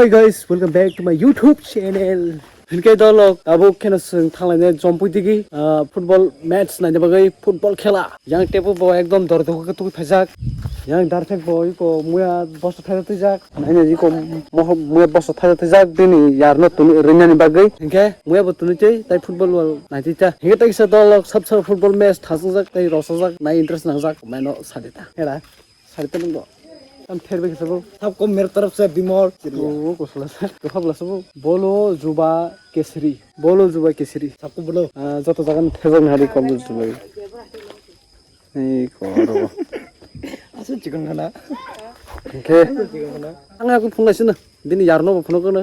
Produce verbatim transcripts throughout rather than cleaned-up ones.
Hey guys, welcome back to my YouTube channel. Hinkhe dolok abo kheno swng thanglainai jompui digi, ah, football match naina bagwi football khela. Yang tebu bo ekdom dor dukhu khe tugui phaijak. Yang darphek bo iko muya bosta thaijak twijak. Naina iko moho muya bosta thaijak twijak bini yarno tuni rinani bagwi. Hinkhe muya bo tuni tei tai football wal naitita. Hinkhe tai kisa dolok sab sab football match thasajak tei rosajak nai interest nangjak maino sadita. Hera. Sari tong do. Tam ther bagi sabo. सबको मेरे तरफ से विमल। O, ko sala sa. Ko habla sabo. Bolo juba kesri. Bolo juba kesri. सबको बोलो। Ah, joto jagan thejak nari kol juba. Ei, koro. Asal chicken khana. Oke. Chicken khana. Ang aku phungai sina. Bini yarno bo phunuk kono.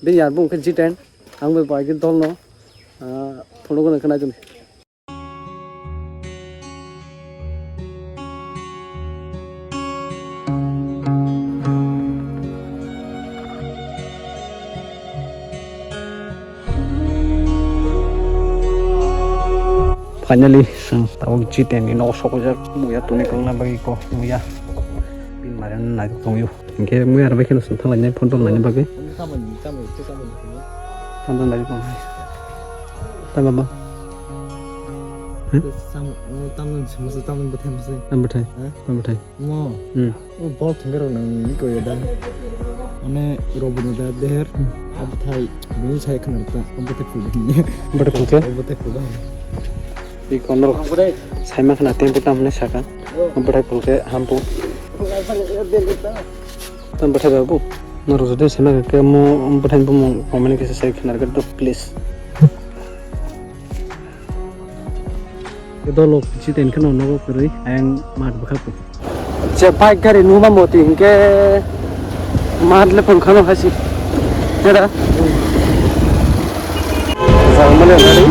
Bini yarbo ke G ten. Ang be bai ke dolno. Ah, phunuk kono kana juni. Finally, chwng tabuk G ten ni nogo sokojak, muya tuni kwlwngna bagwi kok muya. Bini mari no naithok tongwi o. Hinkhe muya rwbai kheno chwng thanglainai phone tonglaina bagwi. Phone tonglaina bagwi. Tamo ba? Hmm? Tamo, tamo, tamo, tamo bwthai masa. Tamo bwthai? Ha? Tamo bwthai? Mo. Hmm. O bol thwngwi rok nang ni koyo da. Mane robo ni da der. Hmm. Abo thai bini sai khna ta. Abo te phul ni. Abo te phul ke? Abo te phul da. Bi konro. Saima khna tempo tam ne saka. Abo thai phul ke hampu. Tam bwthai babu. No rojo de saima ke mo bwthai bumung comment kisa sai khna ga do please. Dolok G ten kheno nogo kwrwi ayang mat bwkha ku. Je bike gari numa moti hinkhe mat le phang khano hasi. Jera. Jang mane gari.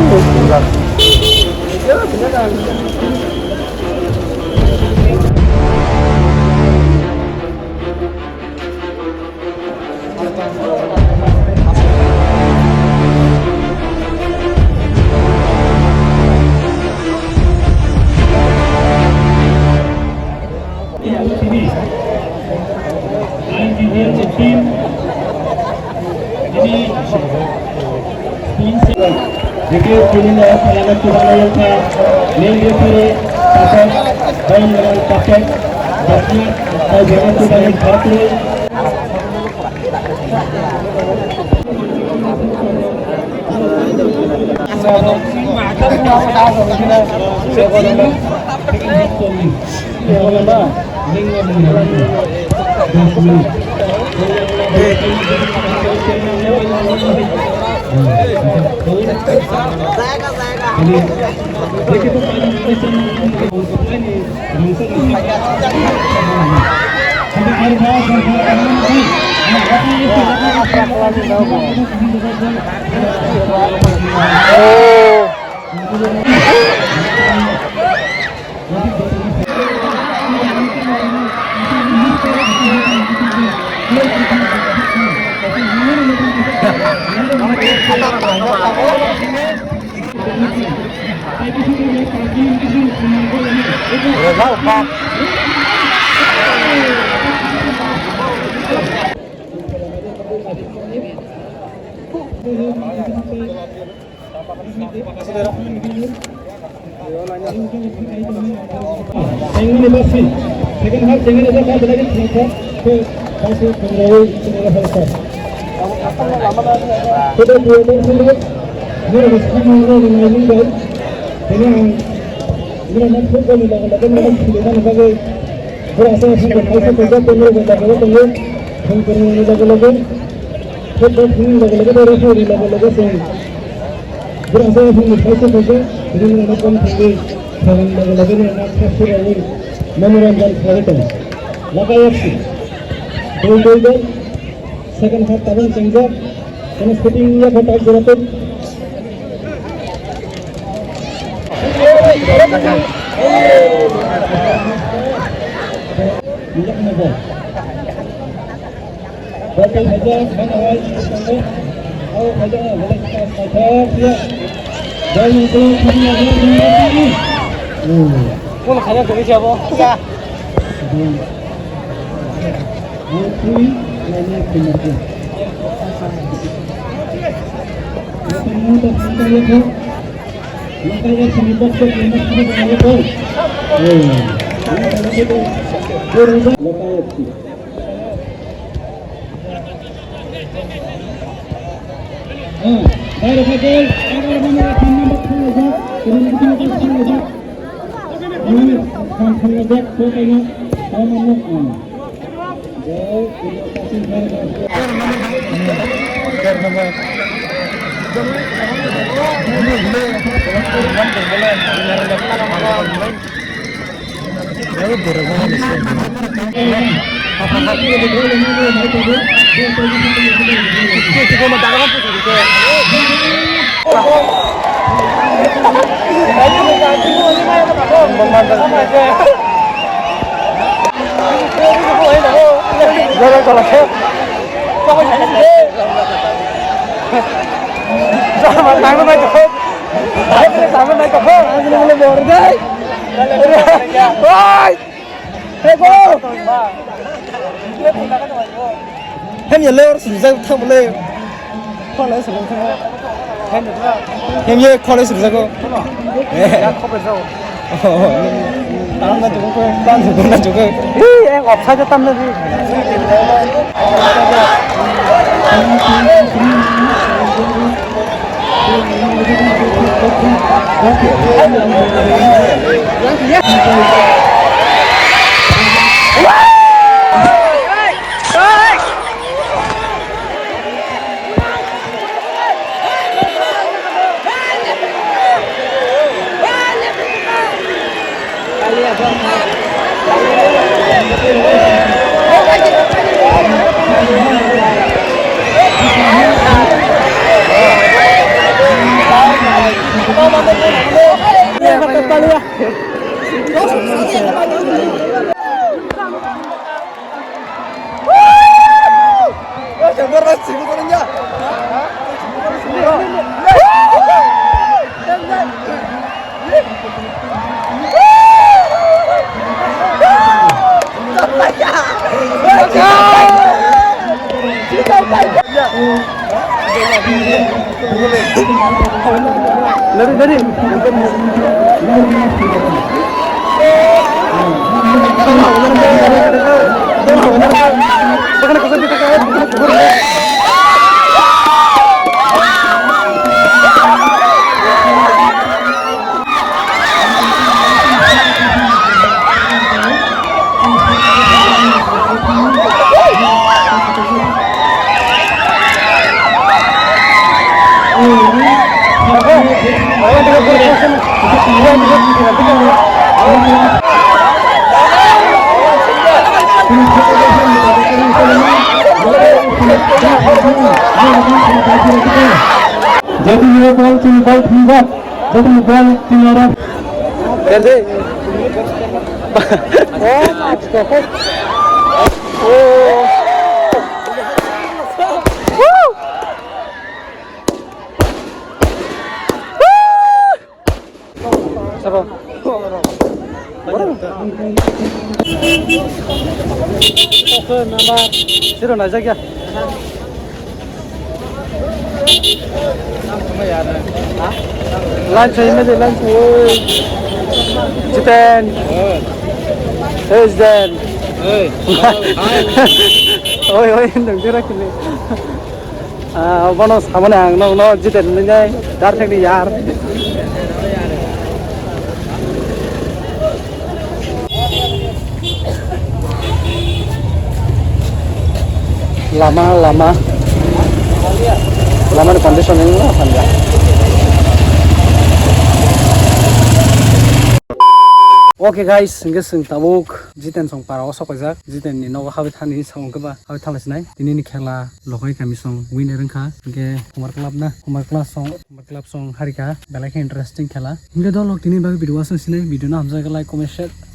Jadi, sini lah, kalau kita mau yang main dia kiri, pasang, dan dengan pakai, jadi, kalau jangan kita lihat satu. Tengmani basi, second half tengmani basi, basi tengmani basi, basi tengmani basi. Kita dua belas menit, ini ada sepuluh menit yang lain, guys. Ini yang, ini yang football ni laga laga ni, kita nak bagai. Berasa sih, kita football ni laga laga ni, kita football ni laga laga ni. Football ni laga laga ni, referee ni laga laga ni. Borok se hwnwi paisa paisa, ring rok no kom thangwi, thailang loge loge no ma kha phurwi, manoranjan khlaiwi tongo. Lakai F C, dui dui gol, second half tabang chengjak, kono shooting ya kho tak jora tuk. Nijak no gol. Bakal hajar, mana wai, tongo. Au hajar, wala kita saja, ya. Dan yang belum kami ada di sini. Hmm. Pun hajar dari siapa? Ya. Hmm. Putri, lainnya penerjun. Hem ya lor sujak thang bole. Khole sujak thang. Hem ye khole sujak ko. Ya khobe jao. Tam na jugo ko, tam jugo na jugo. Hi, ek opsa je tam na di. Jadi, ini bol, ini bol, ini bol. Jadi, ini bol, ini bol. Jadi. Oh. Sabo. Siro na jagya. Lunch hai, mede lunch hai, oi. Jiten. Hey, Jiten. Hey. Oi, oi, nang jira kini. Ah, bono samani ang nokno Jiten nini dar thekni yar. Lama, lama. Lama ni condition ini lah, panja. Okay guys, hingke chwng tabuk Jiten song para o sok paijak. Jiten ni nogo habwi thani song khe ba habwi thala sinai. Tini ni khela Lokhai kami song winner wngkha. Hingke Humar Club na, Humar Club song, Humar Club song harika. Belai khe interesting khela. Hingke dolok tini bagwi video aswk sinai. Video no hamjak like, comment, share.